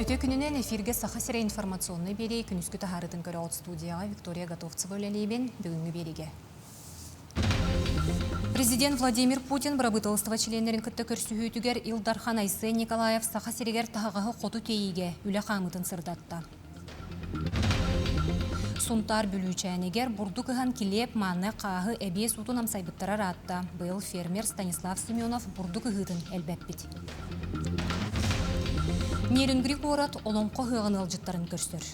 Үтүө күнүнэн эфиргэ Саха сирэ информационнай биэрии күнүскү таһаарыытын көрөҕүт студияҕа Виктория Готовцева үлэлиибин. Бүгүҥҥү биэриигэ. Президент Владимир Путин бырабыыталыстыба чилиэннэрин кытта көрсүһүүтүгэр Ил Дархан Айсен Николаев Саха сиригэр таһаҕаһы хоту тиэйиигэ үлэ хаамыытын сырдатта. Сунтаар Бүлүүчээнигэр бурдук ыһан килиэп, мааны, хааһы, эбиэс уутун амсайбыттара ыраатта. Быйыл фермер Станислав Семенов бурдук ыһыытын элбэппит. Нерюнгри куорат Олоҥхо ыһыаҕын ыалдьыттарын көрсөр.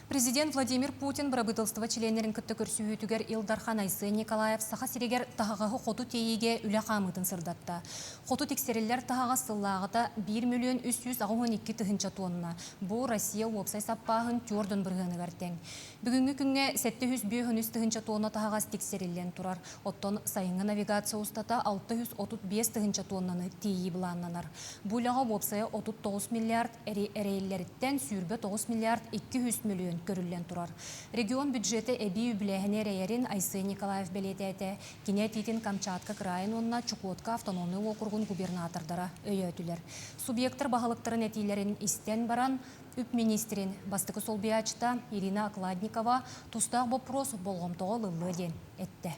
Президент Владимир Путин бырабыыталыстыба чилиэннэрин кытта көрсүһүүтүгэр Ил Дархан Айсен Николаев Саха сиригэр таһаҕаһы хоту тиэйиигэ үлэ хаамыытын сырдатта. Хоту тиксэриллэр таһаҕас сыллааҕыта 1 миллион 382 тыһыынча тонна. Бу Россия уопсай саппааһын түөрт бырыһыаныгар тэҥ. Бүгүҥҥү күҥҥэ 753 тыһыынча тонна таһаҕас тиксэриллэн турар. Оттон сайыҥҥы навигация устата 635 тыһыынча тоннаны тиэйии былааннанар. Бу үлэҕэ уопсайа 39 миллиард эрэйиллэриттэн 29 миллиард 200 мөлүйүөн көрүллэн турар. Регион бюджета эбии үбүлээһини эрэйэрин Айсен Николаев бэлиэтээтэ. Кини этиитин Камчатка кыраайын уонна Чукотка автономнай уокуругун губернатордара өйөөтүлэр. Субъектар баһылыктарын этиилэрин истэн баран, үп министрин бастакы солбуйааччыта Ирина Окладникова тустаах боппуруос болҕомтоҕо ылыллыа диэн эттэ.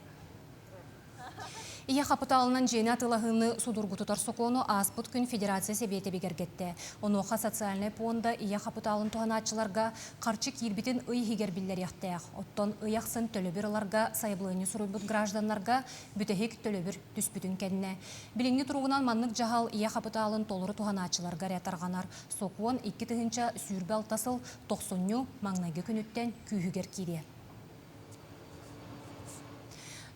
Ийэ хапытаалынан дьиэни атыылаһыыны судургутутар сокуону ааспыт күн Федерация Сэбиэтэ бигэргэттэ. Онуоха социальнай пуонда ийэ хапытаалын туһанааччыларга харчы киирбитин ый иһигэр биллэриэхтээх. Оттон ый ахсын төлөбүр ыларга сайабылыанньа суруйбут гражданнарга бүтэһик төлөбүр түспүтүн кэннэ. Билиҥҥи туругунан маннык дьаһал ийэ хапытаалын толору туһанааччыларга эрэ тарҕанар. Сокуон 2026 сыл тохсунньу маҥнайгы күнүттэн күүһүгэр киириэ.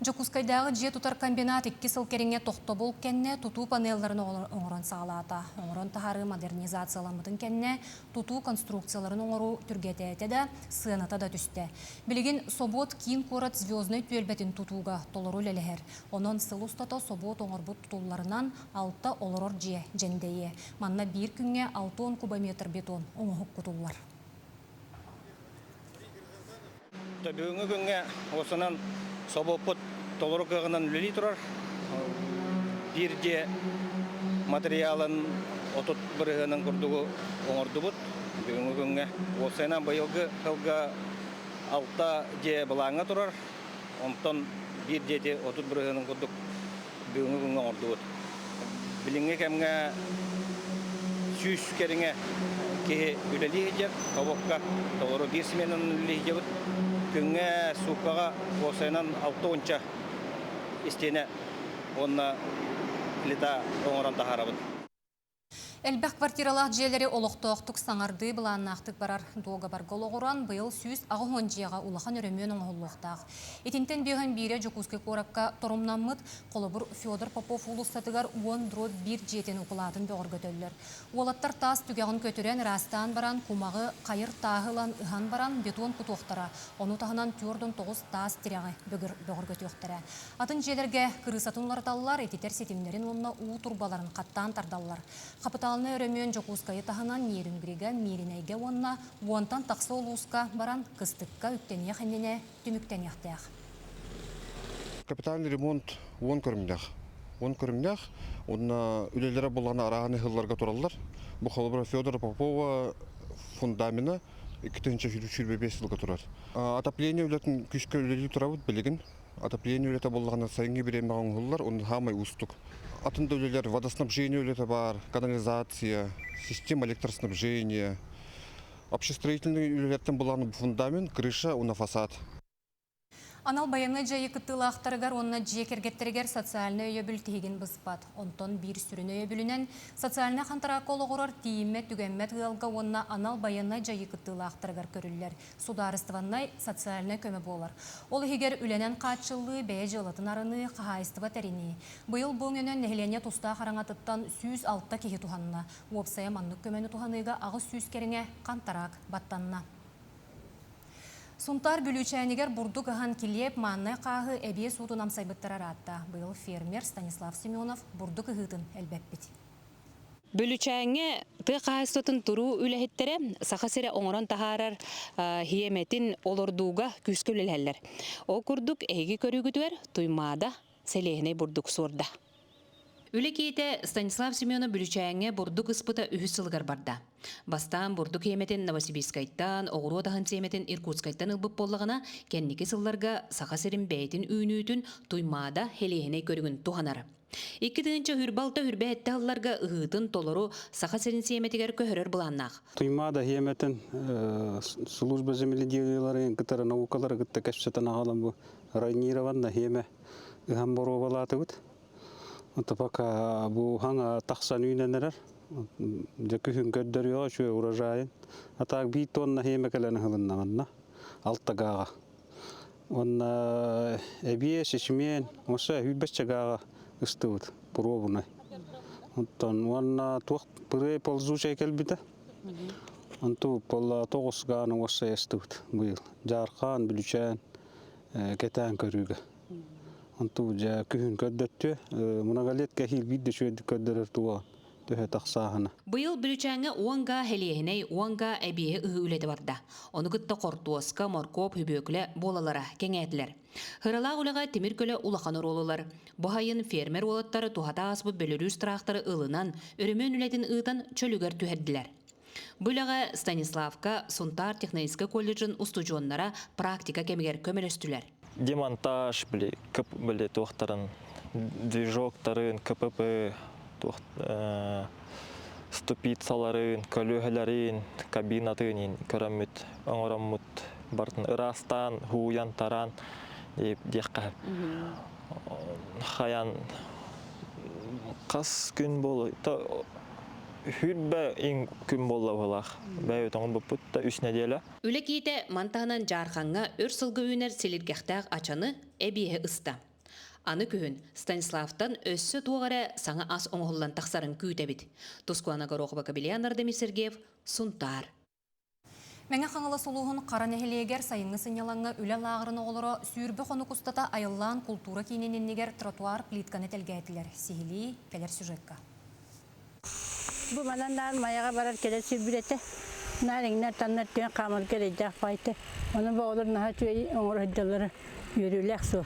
Дьокуускайдааҕы дьиэ тутар комбинат икки сыл кэриҥэ тохтобул кэннэ тутуу панелларын оҥорон саҕалаата. Оҥорон таһаарыы модернизацияламмытын кэннэ тутуу конструкцияларын оҥоруу түргэтээтэ да, сыаната да түстэ. Билигин собуот киин куорат Звезднай түөлбэтин тутууга толору үлэлэһэр. Онон сыл устата собуот оҥорбут тутулларынан алта олорор дьиэ дьэндэйиэ. Манна биир күҥҥэ 60 кубометр бетон оҥоһук кутуллар. Бүгүҥҥү күҥҥэ уосанан собуоппут толору кыаҕынан үлэлии турар. Биир дьиэ материалын 30 бырыһыанын курдугу оҥордубут. Бүгүҥҥү күҥҥэ уопсайынан быйылгы сылга алта дьиэ былааҥҥа турар. Онтон биир дьиэти 30 бырыһыанын курдук бүгүҥҥү күҥҥэ оҥордубут. Билиҥҥи кэмҥэ 100 кэриҥэ киһи үлэлии сылдьар, тобукка толору биир сменанан үлэлии сылдьабыт. Күҥҥэ сууккаҕа уопсайынан алта уонча истиэнэ уонна плита оҥорон таһаарабыт. Элбэх квартиралаах дьиэлэри олохтоохтук саҥардыы былааннаахтык барар дуогабарга олоҕуран, быйыл 180 дьиэҕэ улахан өрөмүөн оҥоһуллуохтаах. Итинтэн биэһэн биирэ Дьокуускай куоракка торумнаммыт, холобур, Федор Попов уулуссатыгар уон дробь биир дьиэтин укулаатын бөҕөргөтөллөр. Уолаттар таас түгэҕин көтүрэн, ыраастаан баран, кумаҕы, хайыр тааһы ылан ыһан баран, бетон кутуохтара, ону таһынан 49 таас тирэҕи бөҕөргөтүөхтэрэ. Атын дьиэлэргэ кырыысатын уларыталлар, ититэр ситимнэрин уонна уу турбаларын хаттаан тардаллар. Хапытаалынай өрөмүөн Дьокуускайы таһынан Нерюнгрига, Мииринэйгэ уонна уонтан тахса улууска баран кыстыкка үктэниэх иннинэ түмүктэниэхтээх. Капитальный ремонт уон көрүҥнээх. Уон көрүҥнээх. Уонна үлэлэрэ буллаҕына арааһын ыһылларга тураллар. Бу холобура Федора Попова фундамена 2025 сылга турар. Отопление үлэтин күүскэ үлэлии турабыт билигин. Отопление үлэтэ буоллаҕына сайыҥҥы бириэмэҕэ оҥоһуллар, онно саамай уустук. Атын да үлэлэр водоснабжение үлэтэ баар, канализация, система электроснабжения. Общестроительный үлэлэртэн булаан фундамент, крыша уонна фасад. Анал байыаннай дьайыы кыттыылаахтарыгар уонна дьиэ кэргэттэригэр социальнай өйөбүл тиһигин быспат. Онтон биир сүрүн өйөбүлүнэн социальнай хантараакка олоҕурар тиийиммэт-түгэммэт ыалга уонна анал байыаннай дьайыы кыттыылаахтарыгар көрүллэр судаарыстыбаннай социальнай көмө буолар. Ол иһигэр үлэнэн хааччыллыы, бэйэ дьыалатын арыныы, хаһаайыстыба тэринии. Быйыл бу өҥөнөн нэһилиэнньэ тустаах араҥатыттан 106 киһи туһанна. Уопсайа маннык көмөнү туһаныыга 800 кэриҥэ хантараак баттанна. Сунтаар Бүлүүчээнигэр бурдук ыһан килиэп, мааннай хааһы, эбиэс уутун амсайбыттара ыраатта. Быйыл фермер Станислав Семенов бурдук ыһыытын элбэппит. Бүлүчээҥҥэ тыа хаһаайыстыбатын туруу үлэһиттэрэ Саха сирэ оҥорон таһаарар хиэмэтин олордууга күүскэ үлэлэһэллэр. Ол курдук, эһиги көрүүгүтүгэр Туймаада сэлиэһинэй бурдук суорда. Үлэ киһитэ Станислав Семенов Бүлүчээҥҥэ бурдук ыспыта үһүс сылыгар барда. Бастаан бурдук сиэмэтин Новосибирскайтан, оҕуруот аһын сиэмэтин Иркутскайтан ылбыт буоллаҕына, кэнники сылларга Саха сирин бэйэтин үүнүүтүн Туймаада хэлиэһинэй көрүҥүн туһанар. 2026 сылларга ыһыытын толору Саха сирин сиэмэтигэр көһөрөр былааннаах. Туймаада сиэмэтин служба земледелиеларын кытары наукалары кытта кэпсэтэн аҕалан бу районированно сиэмэ ыһан боруобалаатыбыт. Ото пока бу хаҥа тахсан үүнэн эрэр. Дьэ күһүн көрдөрүөҕэ үчүгэй урожайын. А так биир тонна сиэмэ кэлэн ыһылыннаҕына алта гааҕа. Уонна эбиэс, ячмень, оса сүүрбэччэ гааҕа ыстыбыт пробунай. Оттон уонна туох пырыай ползучай кэлбитэ. Онту буолла тоҕус гааны уоссай ыстыбыт быйыл. Дьаархаан, Бүлүчээн кэтээн көрүүгэ. Онту дьэ күһүн көрдөттүө. Многолетка эһиил биир да үчүгэйдик көрдөрөр туоҕа төһө тахсааһына. Быйыл Бүлүчээҥҥэ 10 гаа хэлиэһинэй, 10 гаа эбиэһи ыһыы үлэтэ барда. Ону кытта хортуоска, моркуоп, хүбүөкүлэ буолалара кэҥээтилэр. Ыралаах үлэҕэ тимир көлө улахан оруолу ылар. Бу сайын фермер уолаттар туһата ааспыт Бөлөрүүс тыраахтары ылынан, өрөмүөн үлэтин ыытан чөлүгэр түһэрдилэр. Бу үлэҕэ Станиславка Сунтаар технологическай колледжын устудьуоннара практика кэмигэр көмөлөстүлэр. Демонтаж били кып били туохтарын движоктарын КПП туох ступицаларын, көлүөһэлэрин, кабинатын көрөммүт, оҥороммут бартын ыраастаан, һууйан, тараан диэххэ хайан хас күн буолуой Хүрбэ иҥ күн буолла быһылаах. Бэйэ тоҥорбуппут да үс нэдиэлэ. Үлэ киитэ ман таһынан Дьаархаҥҥа өр сылга үүнэр силиргэхтээх ачаны эбиэһи ыста. Аны күһүн Станиславтан өссө туох эрэ саҥа ас оҥоһуллан тахсарын күүтэбит. Тускуана Горохова Кабельян Ардемир Сергеев, Сунтаар. Мэҥэ Хаҥалас улууһун Хара нэһилиэгэр сайыҥҥы сынньалаҥҥа үлэ лааҕырын оҕолоро сүүрбэ хонук устата Айыллаан култуура киинин иннигэр тротуар плитканы тэлгээтилэр. Сиһилии кэлэр сюжекка. Бу манан наар Майаҕа барар кэлэр сирбит этэ. Наар иҥнэр-таннар түөн хаамарга эрэйдээх баайта. Ону бу оҕолор наһаа үчүгэй оҥоро сылдьаллара үөрүүлээх суол.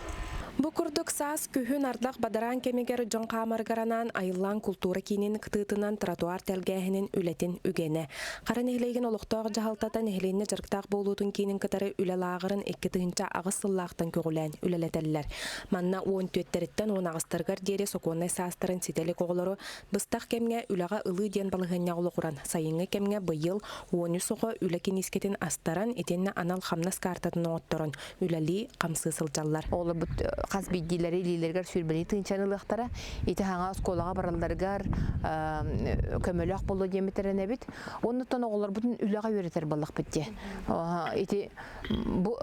Бу курдук саас, күһүн ардах бадараан кэмигэр дьон хаамарыгар анаан Айыллаан култуура киинин кытыытынан тротуар тэлгээһинин үлэтин үгэнэ. Хара нэһилиэгин олохтоох дьаһалтата нэһилиэнньэ дьарыктаах буолуутун киинин кытары үлэ лааҕырын 2008 сыллаахтан көҕүлээн үлэлэтэллэр. Манна уон түөттэриттэн уон аҕыстарыгар диэри сокуоннай саастарын ситэ илик оҕолору быстах кэмҥэ үлэҕэ ылыы диэн балаһыанньаҕа олоҕуран, сайыҥҥы кэмҥэ быйыл 13 оҕо үлэ киниискэтин астаран итиэннэ анал хамнас каартатын оҥотторон үлэлии, хамсыы сылдьаллар. Оҕолорбут хас биирдиилэри илиилэригэр сүүрбэлии тыынчаны ылыахтара. Ити хаҥа оскуолаҕа баралларыгар көмөлөөх буолуо диэммит эрэнэбит. Оннуттан оҕолорбутун үлэҕэ үөрэтэр буоллахпыт дии. Ити бу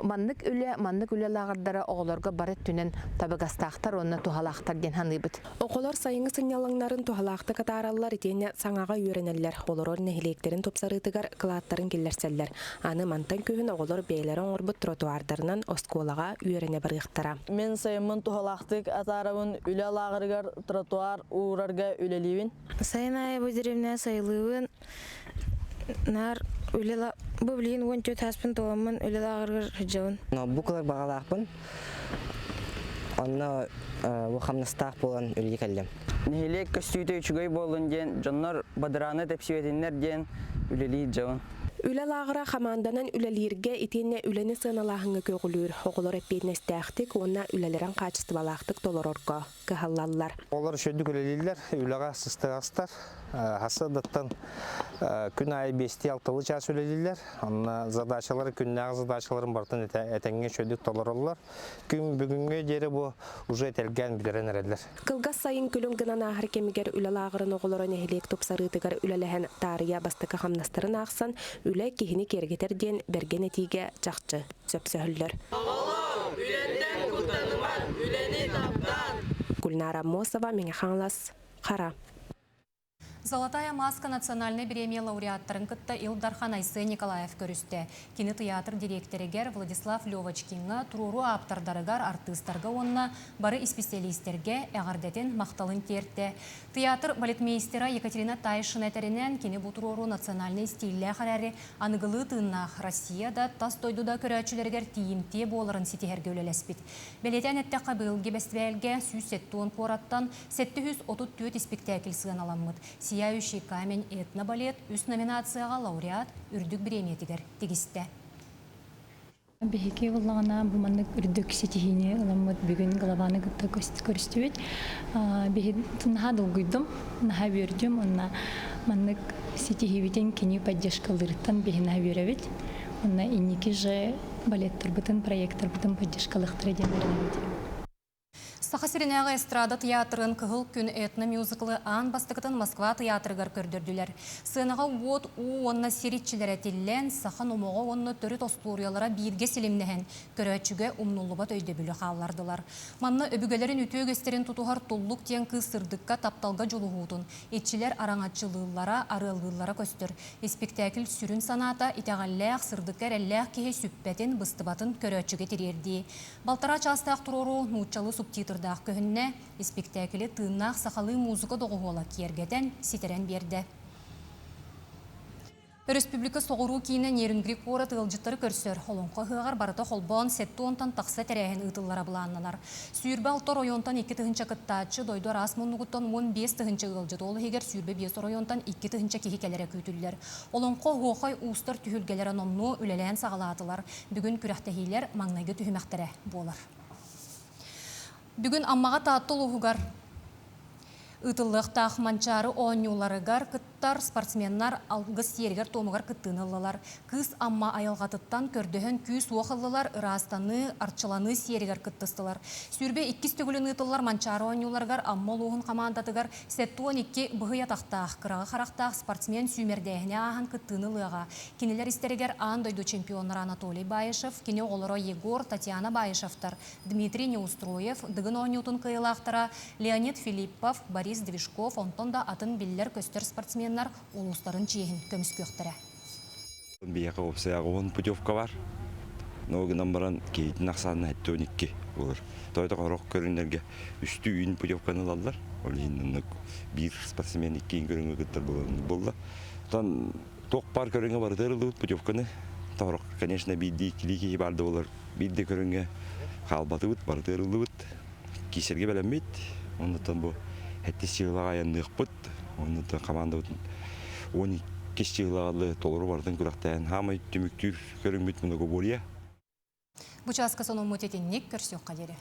маннык үлэ, маннык үлэ лааҕырдара оҕолорго бары өттүнэн табыгастаахтар уонна туһалаахтар диэн саныыбыт. Оҕолор сайыҥҥы сынньалаҥнарын туһалаахтык атаараллар итиэннэ саҥаҕа үөрэнэллэр, олорор нэһилиэктэрин тупсарыытыгар кылааттарын киллэрсэллэр. Аны мантан күһүн оҕолор бэйэлэрэ оҥорбут тротуардарынан оскуолаҕа үөрэнэ барыахтара. Мин сайыммын туһалаахтык атаарабын, үлэ лааҕырыгар тротуар уурарга үлэлиибин. Сайын аайы бу деревня сайылыыбын. Наар үлэ бу билигин 14 ааспын туоламмын үлэ лааҕырыгар сылдьабын. Ноутбук ылар баҕалаахпын. Онно хамнастаах буолан үлэлии кэллим. Нэһилиэк көстүүтэ үчүгэй буоллун диэн, дьоннор бадарааны тэпсибэтиннэр диэн үлэлии дьабын. Үлэ лааҕыра хамаанданан үлэлииргэ итиэннэ үлэни сыаналааһыҥҥа көҕүлүүр, оҕолор эппиэтинэстээхтик уонна үлэлэрин хаачыстыбалаахтык толорорго кыһаллаллар. Олор үчүгэйдик үлэлииллэр, үлэҕэ сыстаҕастар. Сарсыардаттан күн аайы биэстии-алталыы чаас үлэлииллэр. Онно задачалары, күннээҕи задачаларын барытын этэҥҥэ үчүгэйдик толороллор. Күн бүгүҥҥэ диэри бу уже этэлгээн бүтэрэн эрэллэр. Кылгас сайын күлүм гынан ааһар кэмигэр үлэ лааҕырын оҕолоро нэһилиэк тупсарыытыгар үлэлэһэн таарыйа бастакы хамнастарын аахсан, үлэ киһини киэргэтэр диэн бэргэн этиигэ чахчы сөпсөһөллөр. Оҕолоор, үлэттэн куттаныман, үлэни таптаан! Гульнара Аммосова, Мэҥэ Хаҥалас, Хара. Золотая маска национальнай бириэмийэ лауреаттарын кытта Ил Дархан Айсен Николаев көрүстэ. Кини тыйаатыр дириэктэригэр Владислав Левочкиҥҥа, туруоруу ааптардарыгар, артыыстарга уонна бары исписэлиистэргэ эҕэрдэтин, махталын тиэртэ. Тыйаатыр балетмейстера Екатерина Тайшина этэринэн, кини бу туруоруу национальнай истииллээх эрээри, аныгылыы тыыннаах Россия да, тас дойду да көрөөччүлэригэр тиийимтиэ буоларын ситиһэргэ үлэлэспит. Бэлиэтээн эттэххэ, быйылгы бэстибээлгэ 170 куораттан 734 испиктээкил сыаналаммыт. «Сияющий камень» этно-балет үс номинацияҕа лауреат үрдүк бириэмийэтигэр тигистэ. Биһиги буллаҕына бу маннык үрдүк ситиһиини ыламмыт бүгүн главаны кытта көрүстүбүт. Биһи наһаа долгуйдум, наһаа үөрдүм уонна маннык ситиһиибитин кини поддержкалыырыттан биһи наһаа үөрэбит. Уонна инники же балеттарбытын, проекттарбытын поддержкалыахтара диэн эрэнэбит. Саха сиринээҕи эстрада тыйаатырын Кыһыл күн этно-мюзиклы аан бастакытын Москва тыйаатырыгар көрдөрдүлэр. Сыанаҕа уот, уу уонна сир иччилэрэ тиллэн, саха номоҕо уонна төрүт остуоруйалара бииргэ силимнэһэн, көрөөччүгэ умнуллубат өйдөбүлү хааллардылар. Манна өбүгэлэрин үтүө үгэстэрин тутуһар Туллук диэн кыыс сырдыкка тапталга дьулуһуутун, иччилэр араҥаччылыыллара, арыаллыыллара көстөр. Испиктээкил сүрүн санаата итэҕэллээх, сырдыкка эрэллээх киһи сүппэтин, быстыбатын көрөөччүгэ тириэрдии. Балтараа чаастаах туруоруу нууччалыы субтитрдаах көһүннэ, испиктээкили тыыннаах сахалыы музыка доҕуһуола киэргэтэн, ситэрэн биэрдэ. Өрөспүүбүлүкэ соҕуруу киинэ Нерюнгри куорат ыалдьыттары көрсөр. Олоҥхо ыһыаҕар барыта холбоон 70-тан тахса тэрээһин ыытыллара былааннанар. 26 оройуонтан 2 тыһыынча кыттааччы, дойду араас муннугуттан 15 тыһыынча ыалдьыт, ол иһигэр 25 оройуонтан 2 тыһыынча киһи кэлэрэ күүтүллэр. Олоҥхо оһуохай уустар түһүлгэлэрэ номнуо үлэлээн саҕалаатылар. Бүгүн күрэхтэһиилэр маҥнайгы түһүмэхтэрэ буолар. Бүгүн Аммаҕа Таатта улууһугар ыытыллыахтаах Манчаары оонньууларыгар кыттар спортсменнар алгыс сиэригэр-туомугар кыттыыны ыллылар. Кыыс Амма айылҕатыттан көрдөһөн күүс-уох ыллылар, ыраастаныы, арчыланыы сиэригэр кыттыстылар. 22-с төгүлүн ыытыллар Манчаары оонньууларыгар Амма улууһун хамаандатыгар 72 быһый атахтаах, кыраҕы харахтаах спортсмен сүүмэрдээһини ааһан кыттыыны ылыаҕа. Кинилэр истэригэр аан дойду чемпионнара Анатолий Баишев, кини оҕолоро Егор, Татьяна Баишевтар, Дмитрий Неустроев, Дыгын оонньуутун кыайыылаахтара Леонид Филиппов, Борис Движков, онтон да атын биллэр-көстөр спортсменнар улуустарын чиэһин көмүскүөхтэрэ. Биһиэхэ уопсайа 10 путевка бар. Но гынан баран киһитин ахсаана 72 болар. Тойота хорох көрүҥнэргэ үстүү үүн путевканы ылаллар. Ол иһин оннук биир спортсмен икки көрүҥҥэ кыттар буолла. Оттон туох баар көрүҥҥэ барытыгар ыллыбыт путевканы. Торох, конечно, биирдии иккилии киһи баар да буолар. Биир да көрүҥҥэ хаалбатыбыт, барытыгар ыллыбыт. Киисэргэ бэлэммит. Оннуттан бу сэттис чыһылаҕа айанныахпыт. Оннуттан командабытын 12 чыһылаҕа толору барытын күрэхтээн хаамай түмүктүүр көрүҥмүт многоборье. Бу чааска сонуммут итинник көрсүөххэ диэри.